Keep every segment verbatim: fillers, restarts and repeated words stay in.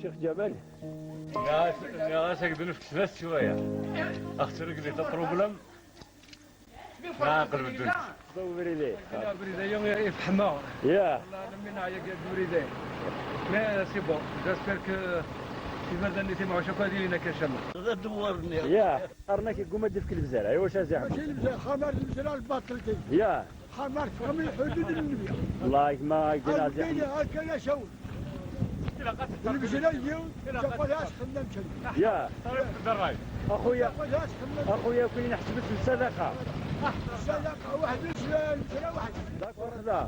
Cheikh Djamel. Nniɣ-as, nniɣ-as ad k-d-nefk snat sswayeɛ. Axaṭer i yelli d problème. Nɛaqel bedden. Ubrid-agi. Ubrid-agi ifeḥma. Ya. Wallah, alammi neɛya deg ubrid-agi. Mais c'est bon. J'espère que iberdan-nni timɛuc akk ad yili akka cama. D adewwar-nni. Ya. Qqaren-ak yegguma ad d-ifk lebzar. Aywa, a Zi Ḥmed. Mačči lebzar, xamar lebzar, lbaṭel kan. Ya. Ḥamar txemmel ḥudud n nnbi. Wallahi ma gina Zi Ḥmed. Akka la cawd. Lebzar yiw, taqwa d aṣ xemmem kan. Ya. Ṛṛay. Axuya. Taqwa d aṣ xemmem. Axuya, kul neḥseb-it d sadaqa. Sadaqa waḥd, lebzar waḥd. D'accord, xda.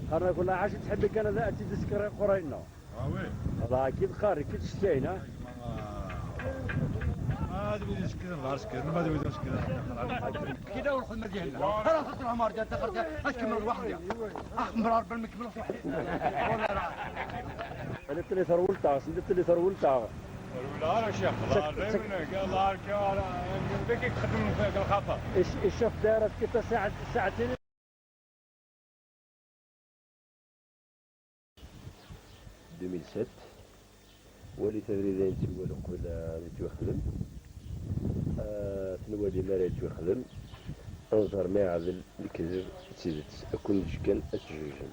Qqaren-ak wallahi ɛac tḥebbi kan ad, ad tt-id-isker Qurayna. Ah oui. Voilà, كيف قاري، كيف تشتينا؟ هذا بيدي سكر، الله سكر، ما بيدي سكر. كده والخدمة ديالنا. أنا خدت العمار ديال تقرت، أش كمل واحد يا. أخ مرار بل مكمل واحد. والله لا. أنا تلي ثروة تاع، سندت لي ثروة تاع. ولا أنا شيخ، الله سك-، سك-، يعينك، الله يعينك، الله يعينك. بك يخدم في الخطر. إيش، إيش شفت دارت كيف ساعة، ساعتين؟ Deux mille sept, walit abrid ayen tt-iwala uqbel ad yettwaxdem. Ah, tenwali mi ara yettwaxdem, anẓar mi iɛdel lekdeb d tidet, ad ken-neǧǧ kan ad tejjujjem.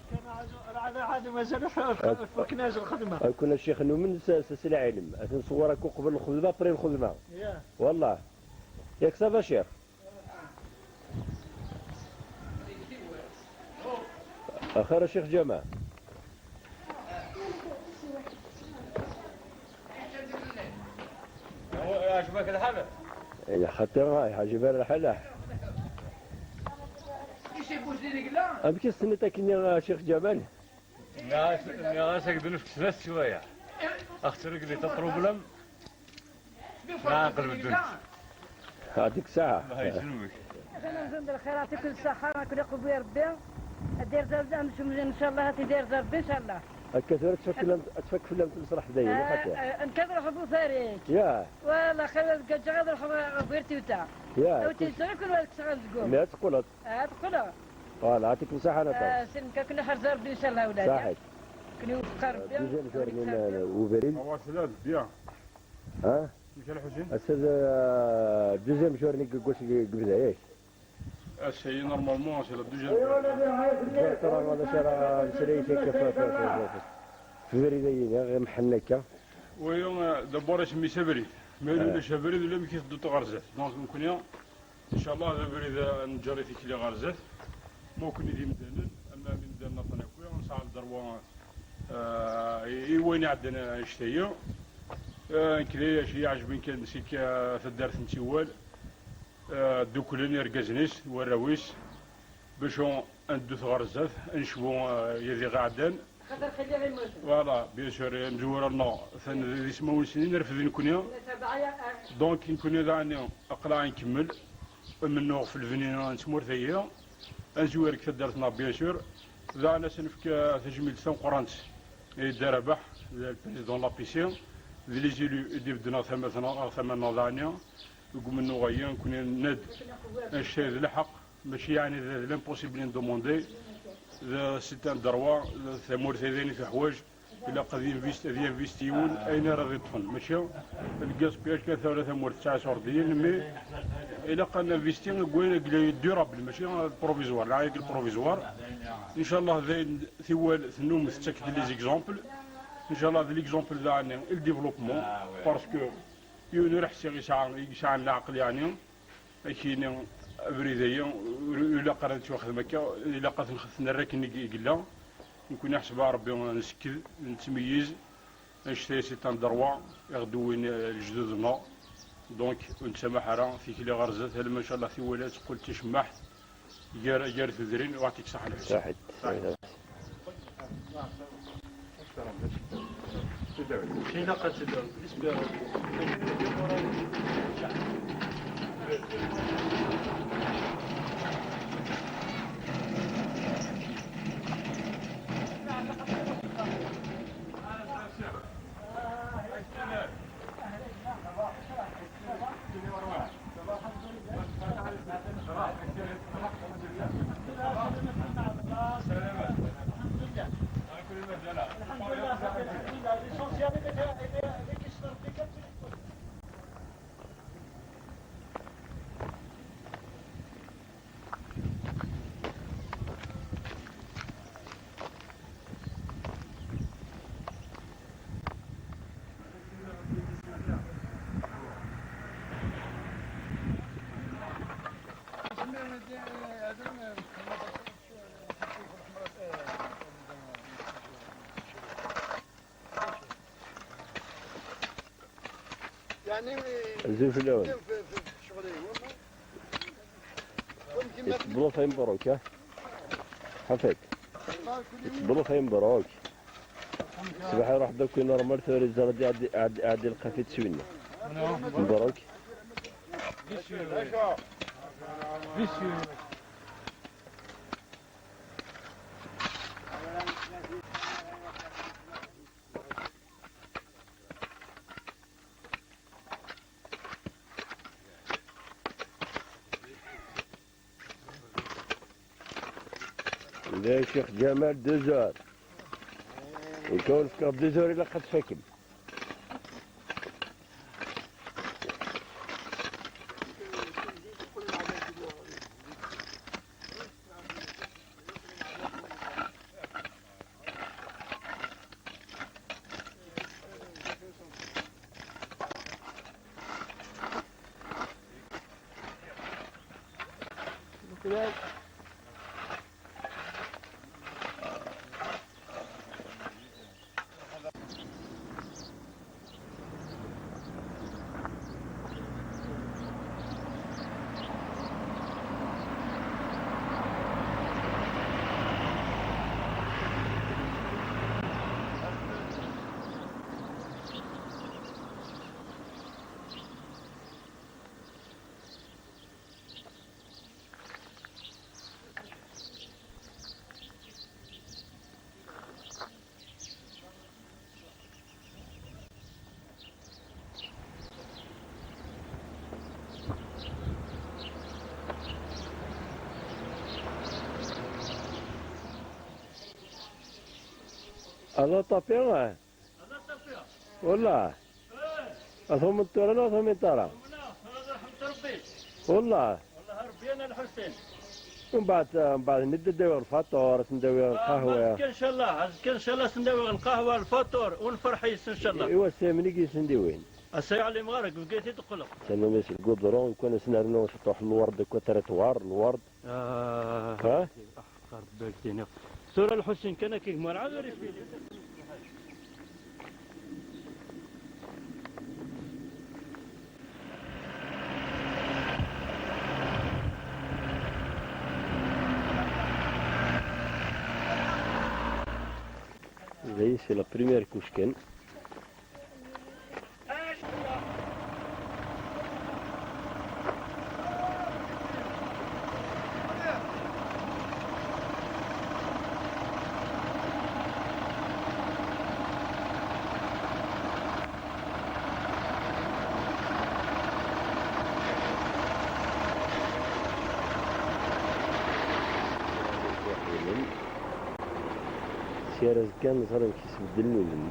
كان عاد، عاد، عاد مازال ف-، ف-، فكناش الخدمة. أكون الشيخ نؤمن س-، س-، س العلم. أتنصور أكو قبل الخدمة، بري الخدمة. يا. والله. ياك صافا شيخ؟ أخير الشيخ جمال. يعجبك الحال؟ يا خاطر رايح، عجبها الحال. أمك استنيت أكني الشيخ جمال؟ Nniɣ-as, nniɣ-as ad k-d-nefk snat sswayeɛ. Axaṭer i yelli d problème. Nɛaqel bedden. يعطيك الصحة. الله يسلمك. أهلا وسهلا بالخير، يعطيكم الصحة، راكم يقوي ربي. دير زرد، إن شاء الله، دير زرد إن شاء الله. هكا ثورة تفك لهم، تفك في لهم المسرح دايما، آه، هكا. آه، نكبر حب وفاريك. يا. والله خير، قد جا غير حب، غير توتا. يا، أو كل تيسرك ولا تسرق زقوم. لا تقول. آه، تقول. Voilà, يعطيك الصحة، أنا آه، سلمك، كنا حرز ربي إن شاء الله، ولادي. صحيت. كنا يوفق ربي. Deuxième journée, وبريد. Awa, c'est là, bien. ها؟ مشى الحسين؟ السيد، آه، deuxième journée قلت قبل، ياك؟ السيد، normalement, c'est la deuxième journée. Normalement, c'est la, c'est la, c'est la, في بريدين، غير محل هكا. Oui, d'abord اسمي سبريد. ما يدولش بريد ولا مكي تدو تغرزات. Donc نكوني إن شاء الله هذا بريد نجري في كلي غرزات. ما كوني دي مدانن، أما من دان نطن أكويا، نسعى الدروة، آه، إي وين عندنا نشتهي. آه، كذا شي يعجبني كان نسيك، آه، في الدار ثمتيوال. آه، دوكلن يرقزنيس، وراويس. باش ندوث غرزات، نشبو، آه، يدي غاعدان. خاطر خليها يموت. Voilà, bien sûr, نزور النو. ثان ذي سما ونسنين نرفد نكونيا. Donc نكونيا داعني أقلع نكمل. منو في الفنينة نتمور ثيا. أنزوير كثدرتنا، bien sûr. داعنا سنفك تجميل ثان قرانت. إيه، دار ربح، le président la P C. ذي les élus دي بدنا ثمثنا، ثمنا داعني. يقوم منو غيان كوني ند. الشيء الحق. Mačči yeɛni d, d l'impossible n demander, d, c'est un droit, d tamurt ay d ayen i tuḥwaǧ, ilaq ad yinvest-, ad yinvesti yiwen ayen ara d-iṭṭfen. Mačči le gaspillage kan, tura tamurt tesɛa iṣurdiyen, mais ilaq ad ninvesti deg wayen i yella durable, mačči provisoire, lɛayag provisoire. Inchallah d ayen tiwal tennum tettak-d les exemples. Inchallah d l'exemple daɣen i le développement, parce que yiwen ur ḥsiɣ yesɛa, yesɛan leɛqel yeɛni, Akini, abrid-agi, ur, ur ilaq ara ad nettwaxdem akka, ilaq ad t-, t-nerr akken i yella. Nekkni ḥesbeɣ Rebbi nesekked, nettmeyyiz, annect-a c'est un droit i ɣ-d-wwin, eh, lejdud-nneɣ. Donc, ur nettamaḥ ara, tikli ɣer zdat, alamma ncallah tiwala ad teqqel d tacemmaḥt gar, gar tudrin, u yeɛṭik ṣṣeḥḥa lḥusin. Saḥit. Azul fell-awen. Yettbluṭ ay Mbruk, ha? Ḥafid. Yettbluṭ ay Mbruk. Ṣṣbeḥ iruḥ-d akk normal, tura yeẓra-d iɛeddi, iɛeddi, iɛeddi lqafi d swinna. Mbruk. Anda Ccix Ǧamal deux heures. Nekk ur fkiɣ deux heures ilaq ad tfakem. Ala ṭapi, ah. Ala ṭapi. Wallah. Eh. A tumeḍ tura neɣ ur tumiḍ ara? Tumneɣ, tura d rrḥemt Rebbi. Wallah. Wallah Rebbi ana Lḥusin. Mbeɛd, mbeɛd mi d-awiɣ lfaṭur, ad sen-d-awiɣ lqahwa. Azekka ncallah, azekka ncallah ad sen-d-awiɣ lqahwa, lfaṭur, u nferḥ yes-sen ncallah. Iwa s-, meneg i sen-d-iwin? Ass-a yeɛlim ɣer-k, bgayet i d-qqleɣ. Tannum-is lgudru, nekk ad sen-rnuɣ ciṭuḥ n lwerd, akk atriṭwar, lwerd. Ah, ha? Ah, rebbi ad k-iniɣ. Tura Lḥusin kan akka gma, ɛad ur ifili. Dayen, c'est la première couche kan. Ar azekka neẓra amek isbeddel udem.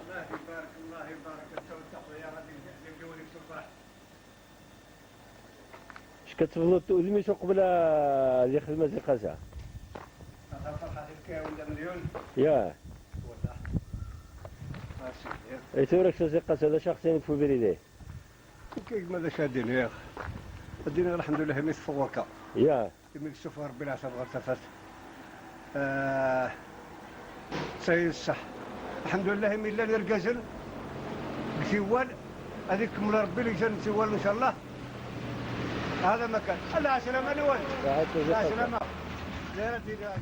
الله يبارك، الله يبارك، انت والتقوى يا ربي، نبداو لك سلطان. اش كتفضل تؤذمي سو قبل هذه خدمة زي قاسة؟ هذا فرحة هكا ولا مليون؟ ياه. والله. ماشي. اي ثورة شو زي قاسة، هذا شخصين في بريدي. كيف ماذا شادين يا اخي؟ الدنيا الحمد لله ما يصفر كا. ياه. كما يشوف ربي العصا بغير تفات. آه، سيد الصح. الحمد لله، من لا نرقزن بكيوال. هذه كمل ربي اللي جا نسوال إن شاء الله. هذا ما كان. الله عسلامة لوالد. الله عسلامة. لا، لا، لا.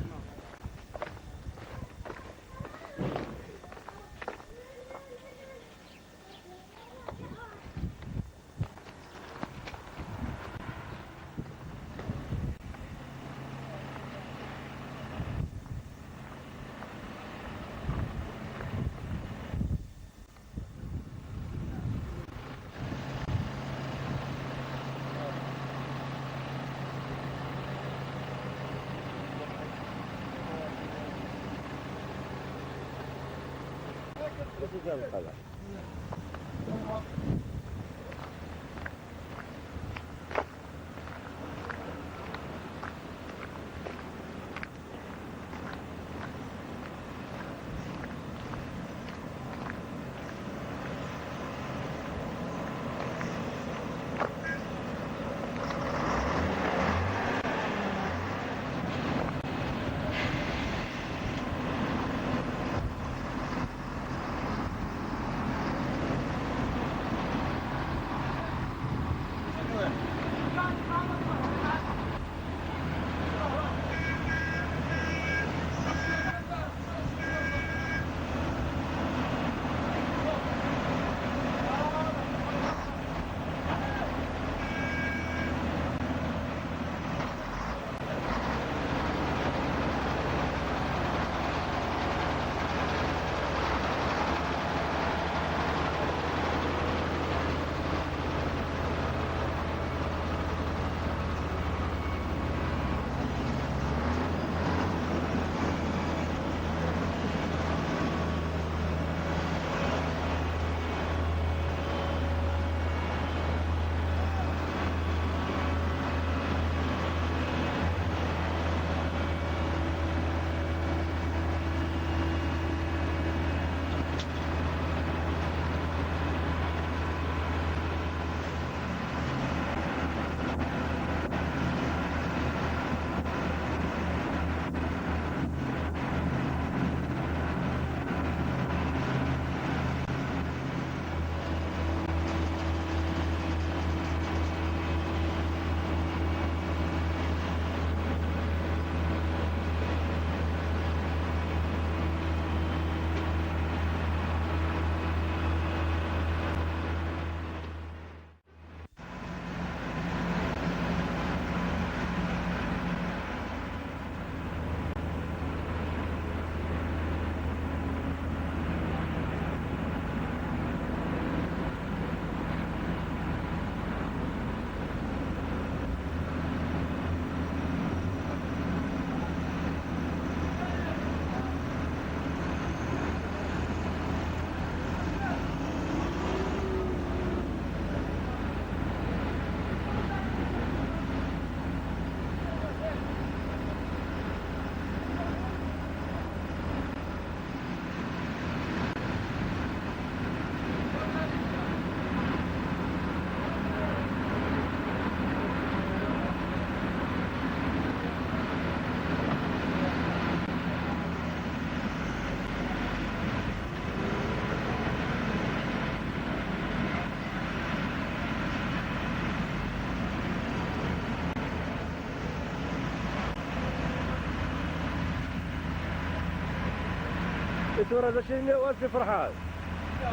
I tura d acu i d-nniɣ, a Si Ferḥat?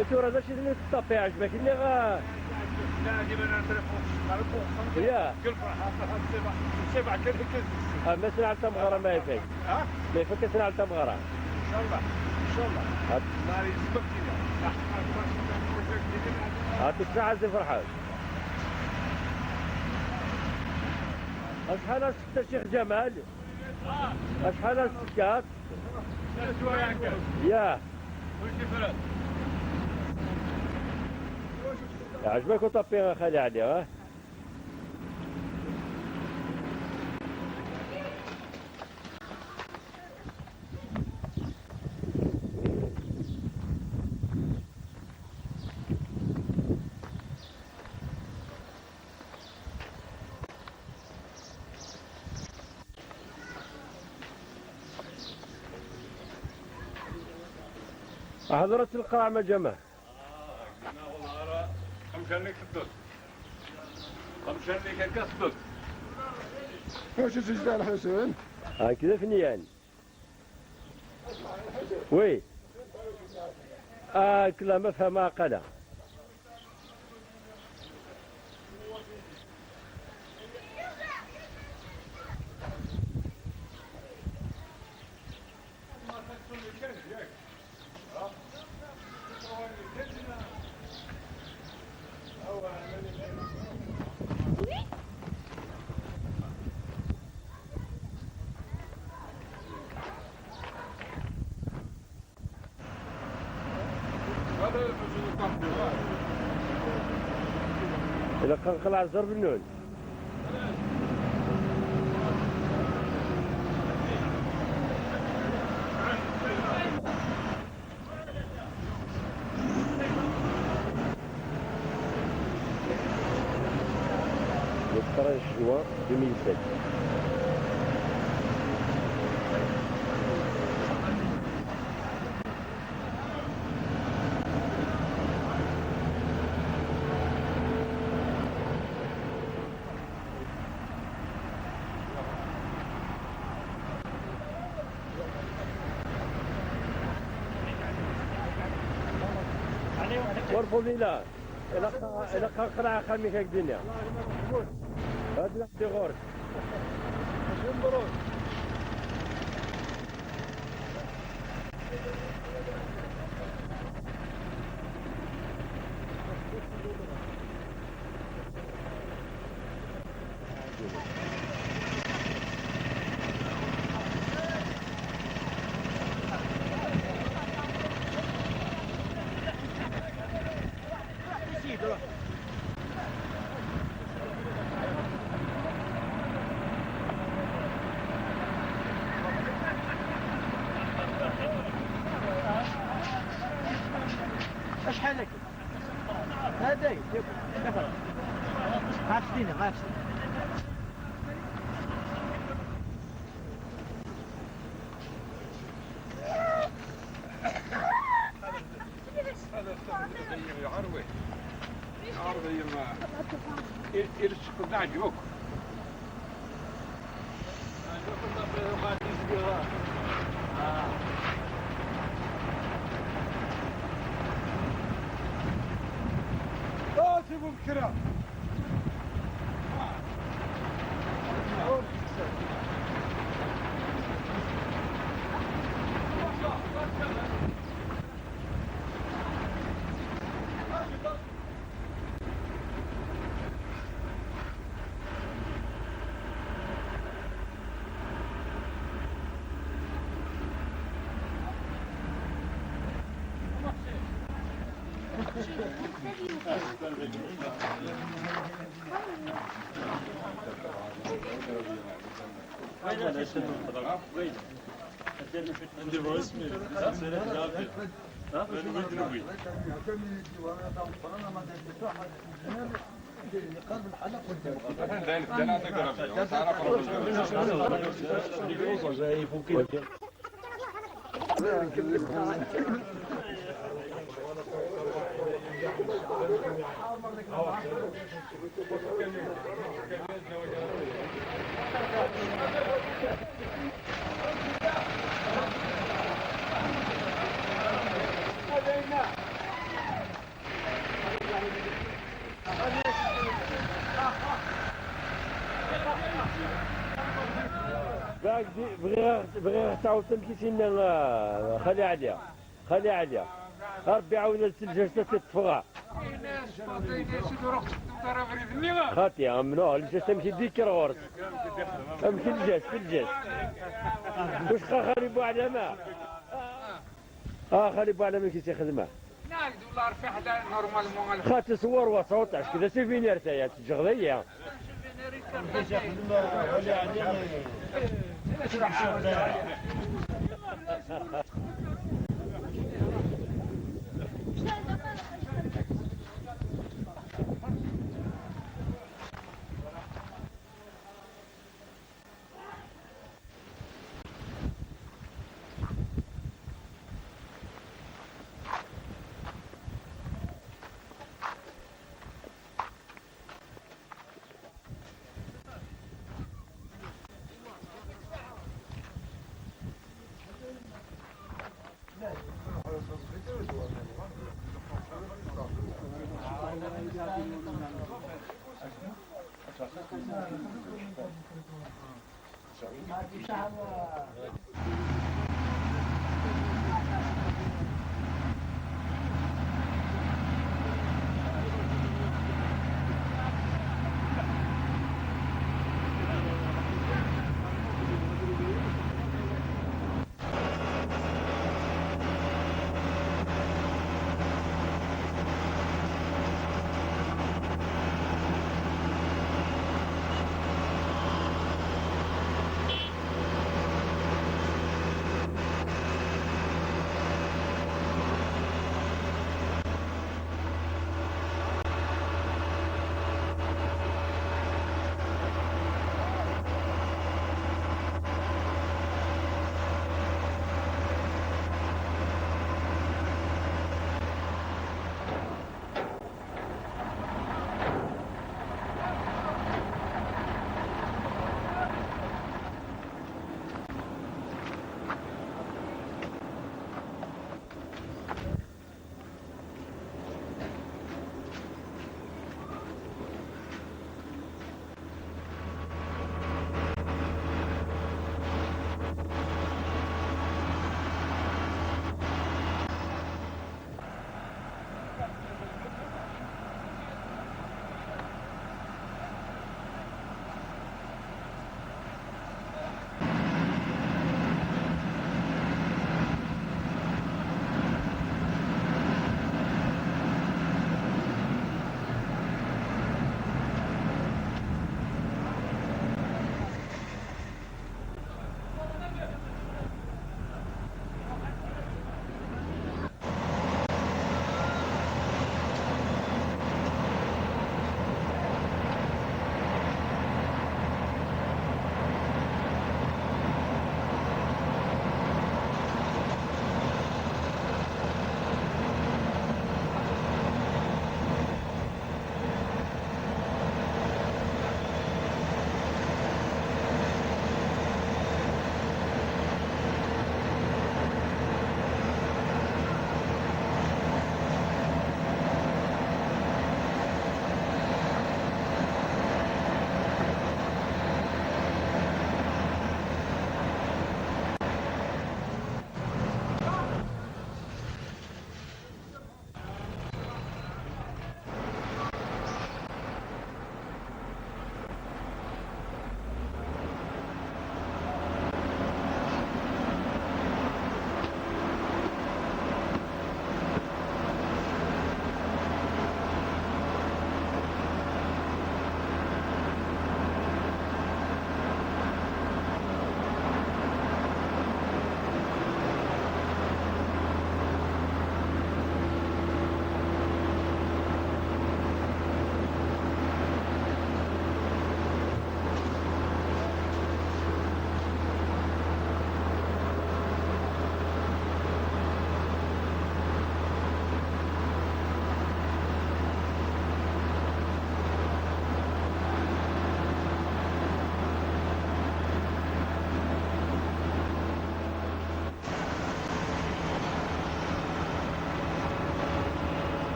I tura d acu i d-nniɣ, teṭṭapi, ɛejbak-nniɣ, ah? لا، ديما أنا نتريفون. يا. كل فرحة، فرحة، سبع، سبع كل هيك. Ah, ma sɛan tameɣra ma ifak. Ha? Ma ifak sɛan tameɣra. إن شاء الله، إن شاء الله. هات. نهار يسبق لينا. هات الساعة زي فرحان. أشحال السكر شيخ جمال؟ أشحال السكر؟ ياه. عجبك وطبي خالي علي، ها؟ حضرت القاع ما جمع. آه، قلنا والله راه خمس Amcan-nni teṭṭeḍ. Amcan-nni akka teṭṭeḍ. Acu s-yecfa Lḥusen? Hak d afenyan. Oui. Ah, la ma fehmeɣ aqala. Ilaq ad nqleɛ ẓer bennun. Le treize juin deux mille sept. Warfulila, ilaq, ilaq ad qleɛ axxam-ik akk dinna. Ad d-iɛeddi ɣur-k. Acḥal akka? هذا يجيب. عرفتيني، عرفتيني. هذا الثمن الغير يعروي. يعروي ما. إل-، إل-، شق داع جوك. آه، سيبوا بكرة. Bɣiɣ, bɣiɣ ad tɛawdeḍ amek i s-yenna, ah, Xali Ɛli. Xali Ɛli, Ṛebbi ɛawed-as s lǧajet ad t-iṭṭef. Xaṭi, amnuɣ, lǧajet amek i d-yekker ɣur-s. Amek lǧajet, lǧajet. Wacqa Xali Buɛlama? Ah, Xali Buɛlama amek i s-ixdem? Xaṭi ṣewwer wa ṣewṭ, acku d asivinir taya, teǧǧeɣ daya.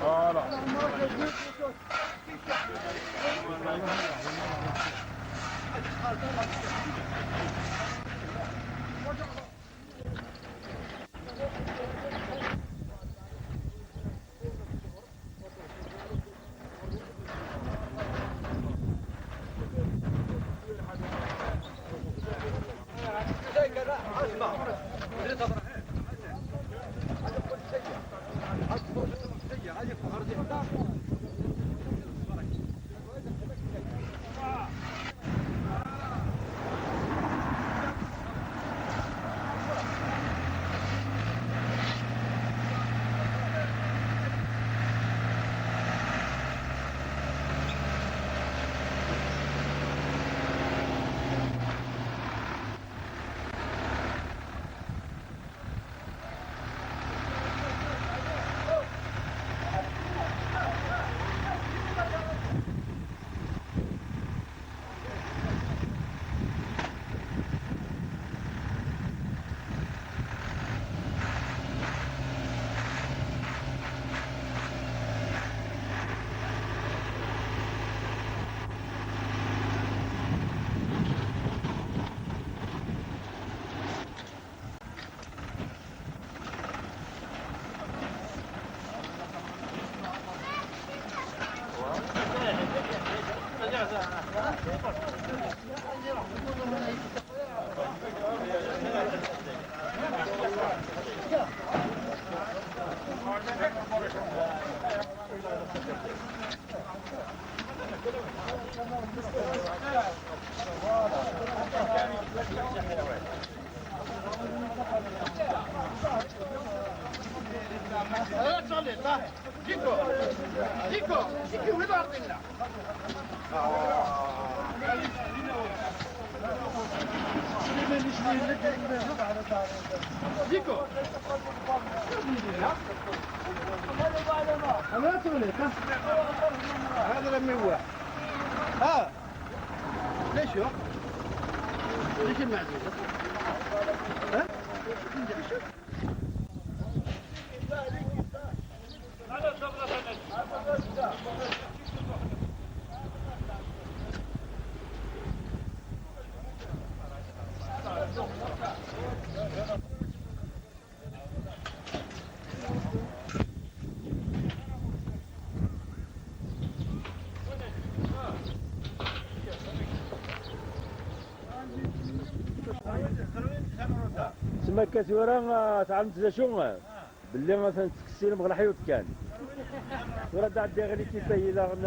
Voilà. Diko, diko, diko, wid ar dinna. Diko. Hada lami wa. Ha. Leşo. Leşo mezun. Ha. Tma akka tura, ah, tɛelmemt d acu? Belli atan tettkessinem ɣer leḥyuḍ kan. Tura ad d-ɛeddiɣ likipa-yi daɣen.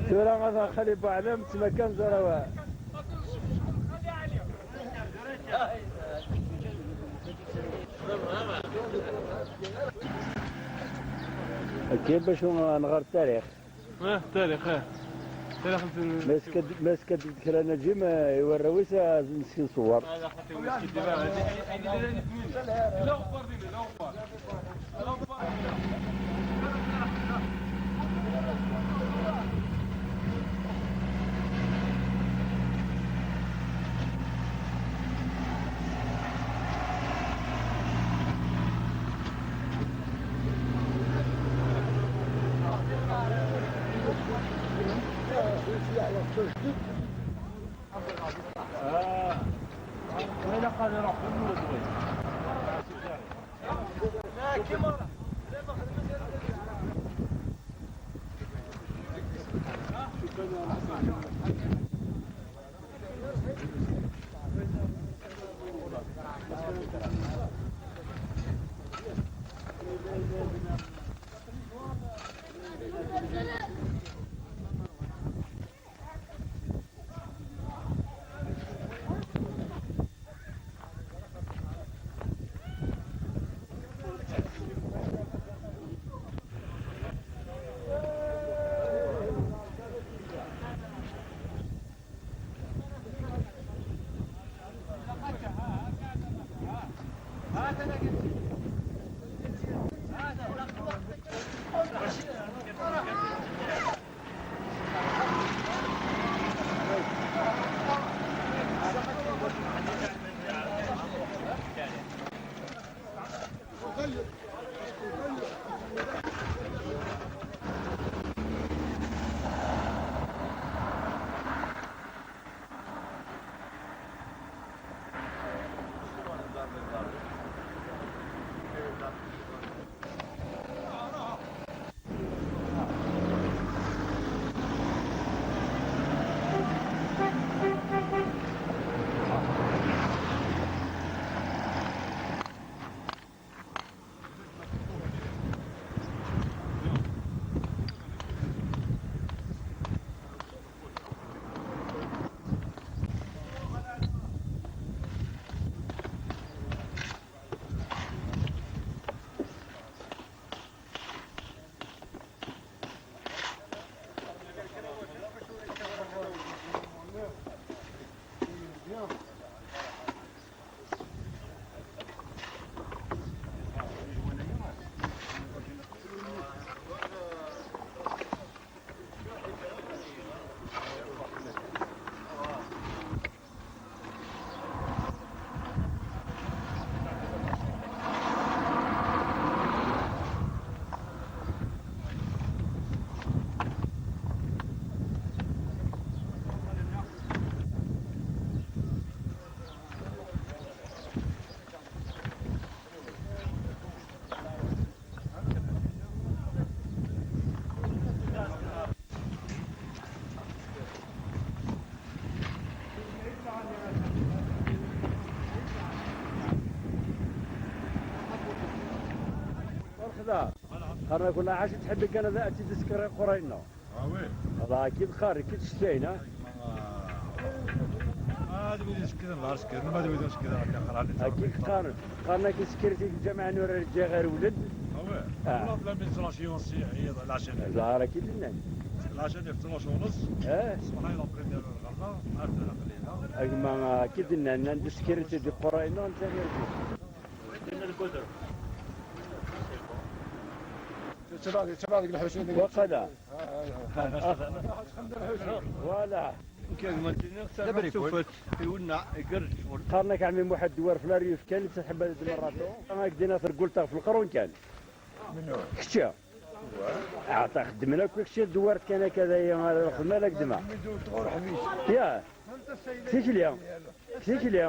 Tura atan Xali Buɛlam, tma kan ẓrawa. Akka bac nɣer tarix. Ah, tarix, ah. Tarix n... Ma yeskad-, ma yeskadeb-d kra Naǧim, eh, i warraw-is, ah, ad nesken ṣṣwar. Ah, la, xaṭi, ma yeskadeb ara. Ila uɣebbar din, ila uɣebbar. Ila uɣebbar. Qqaren-ak wala ḥaca tḥelli kan ad, ad tt-id-isker iqerray-nneɣ. Ah oui. Hada akid qqaren, akid cetkayen, ha? Ah, d wid isekren, la sekren, ma d wid isekren, akka qqaren. Akid qqaren, qqaren-ak isekret i lǧameɛ n urar ǧǧiɣ ar wlel. Ah oui. Ah. Wala bla mi ttlaciyon si, iḍ, lɛacani. Ẓer akid nnan. Lɛacani f ttlac u nus. Ah. Ṣbeḥ i la première heure ɣerna, ar tura qlila. A gma, akid nnan, nnan-d isekret i d-iqerray-nneɣ, netta d argaz. Ttbaɛ, ttbaɛ deg lḥusin. Waqala. Voilà. Kagmantina d abrikul. Tufat, iwenna, iger ccɣel. Qqaren-ak ɛemmi Muḥ ad dwar f la rue kan, i tt-tḥebba d merrato. Ak dina tergult ɣef leqrun kan. Menhu? Kečči. Ɛṭa xeddmen akk kečči dwar kan akka d aya ara xedmen ala gdma. Ya. Tikli. Tikli.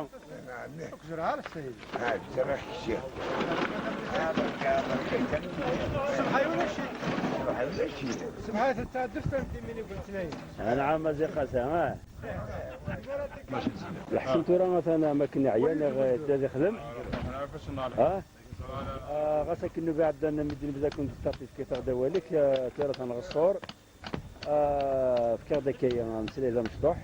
Akk zerɛeɣ ssayed. Ah, zerɛeɣ kečči. Ah, berka, berka kan. Semḥa ulac-it. Semḥa ulac-it. Semḥa tettɛeddu s tmeddit-nni n letnayen. Anɛam a Ziqasa, ah. Leḥsem tura atan am akken iɛya, neɣ yedda ad ixdem. Ah? Ah, ɣas akken nubi ɛeddan mi d-nebda kun d-taṭṭif kifeɣ-d awal-ik, ah, tura atan ɣ ṣṣur. Ah, fkiɣ-d akka, ah, ameslay d amecṭuḥ.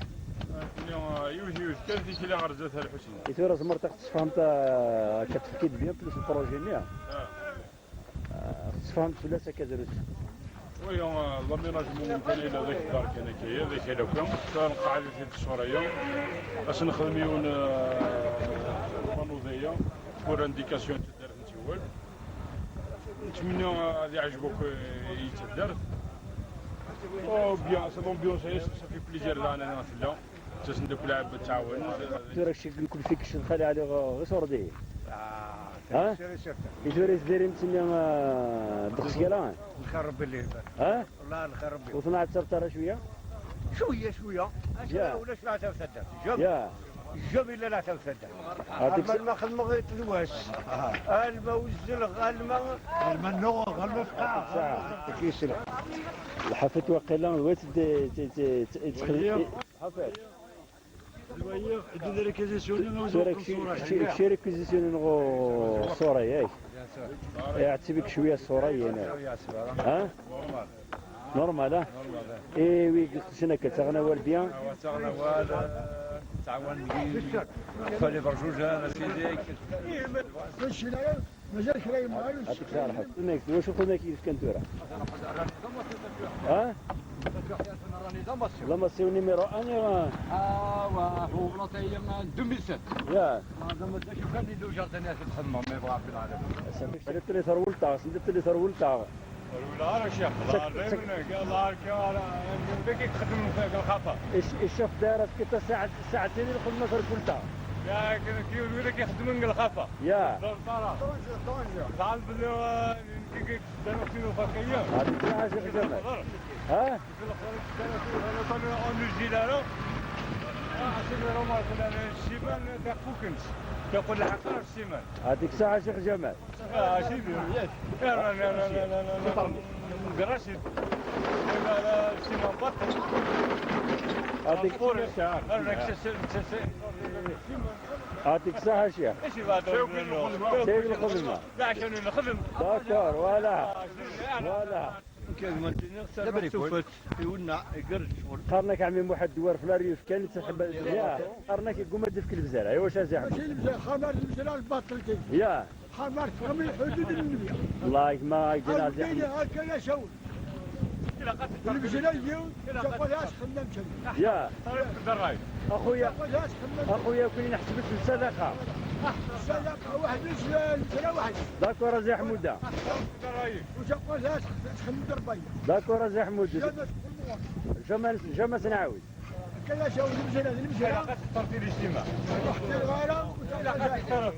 Ah, yiwet, yiwet kan tikli ɣer zdat a Lḥusin. I tura tzemreḍ ad ɣ-tessefhmeḍ, ah, akka tefkiḍ bien plus le projet-nni? Ah. Ah, tessefhmeḍ fell-as akka drus? Oui, ah, l'aménagement kan yella d akbar kan akka, d akal akk. Tura nqeɛɛed-it-id ṣṣura-ya. Ad s-nexdem yiwen, ah, panneau-ya, pour indication n taddart n Tiwal. Nettmenni ad iɛjeb akk i taddart. Oh, bien, c'est l'ambiance, ça fait plaisir, là, on est là. Ttasen-d akk lɛebd ttɛawanen. Tura kečč, mkul fik kečč d Xali Ɛli ɣ-, ɣer ṣṣur dihin. Ah, ha? Sûr et certain. I tura i tdirim-tt-nni, ah, ddeqs kala? Lxir Rebbi اللي يبارك. Ha? والله الخير ربي. وتنعتبت راه شوية؟ شوية، شوية. يا. ولا شو عتبت هدا؟ جاب. يا. جاب إلا لا عتبت هدا. هذيك الما س- الماء خدمة غير تلواس. الما والزلغ، الما. الما النوغ، الما فقاع. صح. كيسلك. الحفت وقيلا ويت ت-، ت-، ت-، تدخل. حفت. Tura kečči, kečči, kečči réquisitionné ɣ ṣṣura, yak? Iɛetteb-ik cwiya ṣṣura-yi, neɣ? Ha? Normal, ha? I wi iqedcen akka, ttaɣen awal bien? Awa, ttaɣen awal, eh, ttɛawanen deg-i. Xali Berjujan, a sidi. Mazal kra yemɣar. Atik sarḥet. Kunak, d wacu kunak yefkan tura? Ha? Lamassi numéro un, ya. Ah, wa, هو بلاطة هي deux mille sept. Ya. Ah, زعما دا شو كان يدو جاردن يا سي محمد، ما يبغى في العالم. Send-it-id ɣer weltma, send-it-id ɣer weltma. Wala ara Cheikh, الله يعلمك، الله يعلمك، ذاك يخدم في الخفا. الشيف داير كتا ساعة، ساعتين الخدمة في الكلتا. يا كي، كي يقول لك يخدم من الخفا. يا. دار طارا. طونجو، طونجو. تعال باللي هو، كي، كي، داروا فيه وفاقية. هذيك الساعة شيخ جمال. ها؟ في الآخر، داروا فيه، أنا كان أون جيلارو. آه، عشان يروح ما يقول أنا الشيبان، تاع فوكنس. يقول الحق، الشيبان. هذيك الساعة شيخ جمال. آه، سيدي. لا، لا، لا. قراشي. لا، لا، سيما بطل. هذيك، أقول، أنا كسس-، كسس-، هذيك الساعة شيخ. إيش يبغى تقول؟ سيب الخدمة. لا، عشان نخدم. دكتور، ولا. آه، سيدي، أنا ولا. كيف ما تنغسل لا، بريك وين؟ مكتوفة. يقولنا يقرش. قرنك عمي محد دوار في الأريوف كان تحب الدنيا. قرنك يقوم يدفك البزارة. أيوة، شازي عمي. ماشي البزارة، خمر البزارة الباطل كي. يا. خمر، خمر الحدود النبي. الله يجمع الجنازة. عاوديني هكا يا شاول. البزارة يجيو، تقول هاش خمم شيء. يا. أخويا. تقول هاش خمم شيء. أخويا، كل نحسبك الصدقة. الصدقة واحد، البزارة واحد. داكور، أزي حمودة. وتقول هاش خمم دربية. داكور، أزي حمودة. جامس. جامس، جامس نعاود. كلا شاو المسألة، المسألة. علاقة الطرف الاجتماع. رحت الغارة، علاقة الطرف.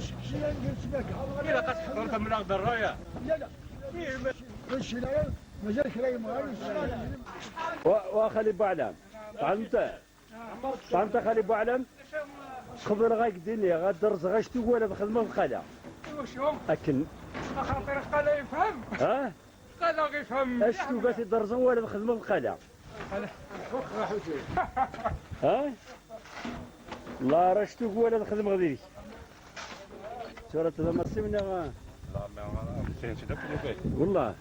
شيء ندير سماكة. علاقة الطرف من أخذ الراية. لا، لا. إيه، ما- ماشي لا، مازال كلام غير السلام. و-، وخلي بوعلام. فهمت؟ فهمت خلي بوعلام؟ خبر غاك ديني، غادرز غاش تقول هذا خدمة بقالة. وشو؟ أكن. خاطر قال يفهم. ها؟ قال غيفهم. اش تقول غادرز ولا خدمة بقالة؟ ها؟ لا، راه شتو هو ولا نخدم غادي. صورة هذا ما سمنا. لا، ما، ما، والله.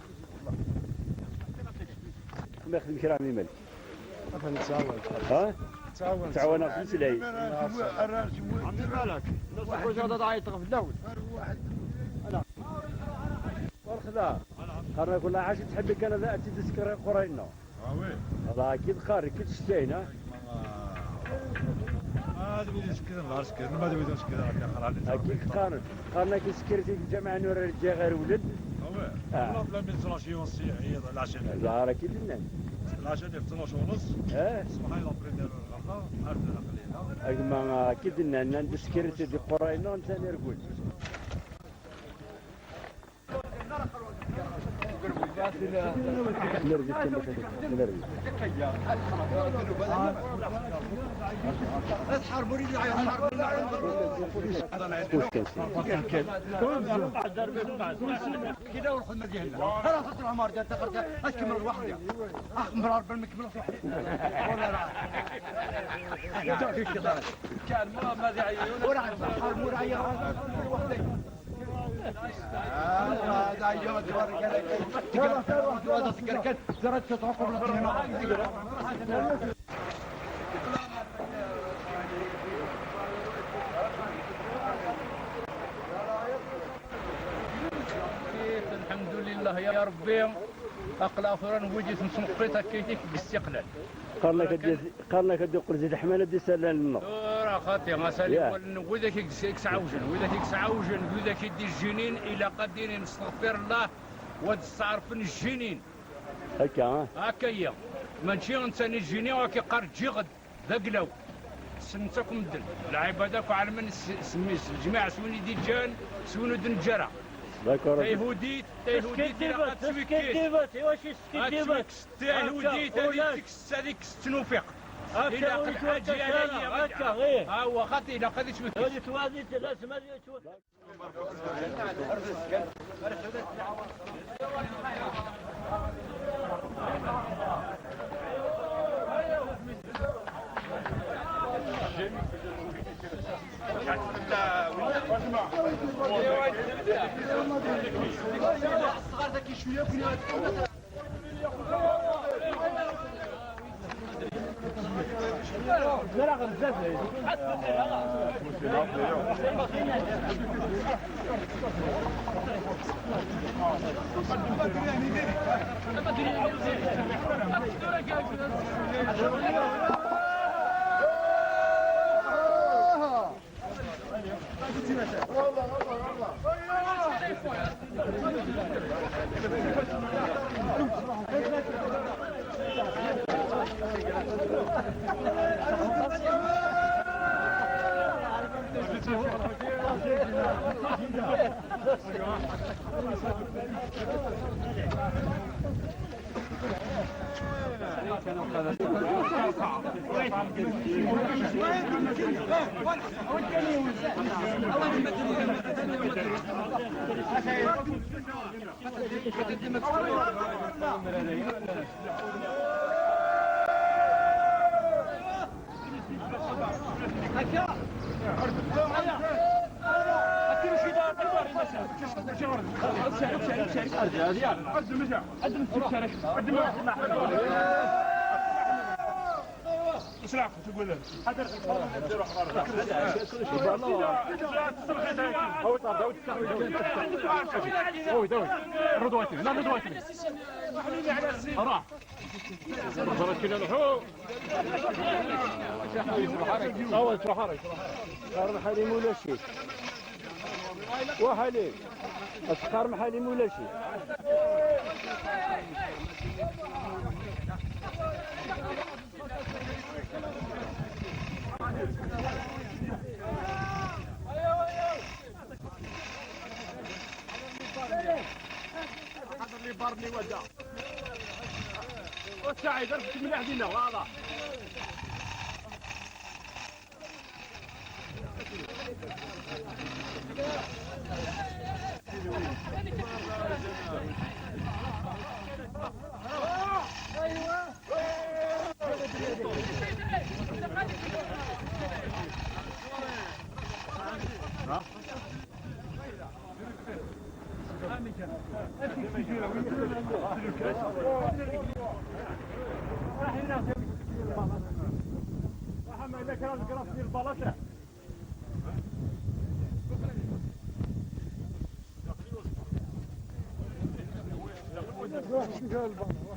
ما يخدم كرا عمي مالك. نتعاون. ها؟ نتعاون. تعاون في سلاي. عمي مالك. الناس الحوجة هذا تعيط في الاول. والخدا. قرنا كل حاجة تحب كان ذا أتي تسكر قرينا. هذا أكيد خارج، كي تشتينا. هذا بيدي سكر، الله سكر، ما بيدي سكر، هذا خلاص. أكيد خارج. قرنا كي سكرتي الجامعة نور الرجال غير ولد. آه. والله بلا ميزراسيون سي عيد العشاء. لا، راه كي درنا. العشاء ديال اثناش ونص. آه. صباح يلا بريمير الغرفة، عرفنا خلينا. أجمع كي درنا، عندنا سكرتي دي قرينا، نتا نرقد. كذا ونخدم الجهة. خلاص، تروح مارجا، انت قلت اش كمل واحد يا. اخ، مرار بالمكمل واحد. ولا راه. كان ما، ما ذي عيون. وراه، وراه يا. الحمد لله يا ربي. أقلا أخرى نوجد نسمقيت هكيتيك باستقلال. قرنك الدي، قرنك الدي قل زيد حمالة دي سلال النار. راه خاطي، غسالي يا. ولا وذاك يكس-، يكسعوجن، وذاك يكسعوجن، وذاك يدي الجنين إلى قدين نستغفر الله وتستعرفن الجنين. هكا، ها؟ هكا هي. ماشي انسان يجيني وكي قال تجي غد. ذاك لو. سمتكم الدن. العبادة كو على من س-، سميس. الجماعة سوني دي جان، سونو دن جرى. داكور. تيهوديت، تيهوديت إلى قد سويكيت. سكيديفت، إوا شي سكيديفت. تيهوديت، هكا، هذيك ولاش. تكس-، هذيك ستنوفيق. هكا إلى قد ولاش أجي عليا هكا، غدا. إيه. ها هو خاطي إلى قد سويكيت. هذه توازيت، لازم هذه توازيت. أسقار محالي ولا شي. هذا اللي بارني ودا. وسعيد، عرفت من هنا، والله.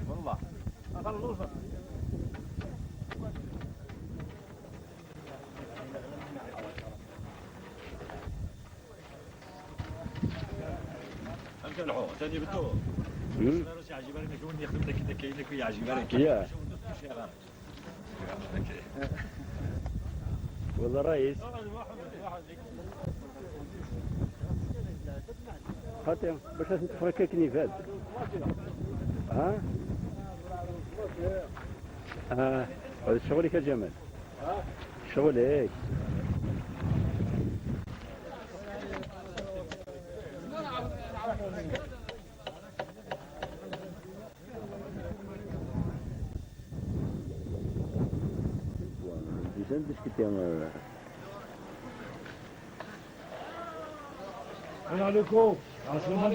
والله. أنت الحوغ، ثاني بتو. مم. أنا روسي عجيب، أنا كون يخدم لك كذا، كاين لك يعجب، أنا كاين يا. لك شغل دوك شي غير. والله رئيس. خاطي باش نتفرج كيف نفاد. ها؟ اه، هذا شغلك يا جمال. شغلك. السلام عليكم. عسلامة.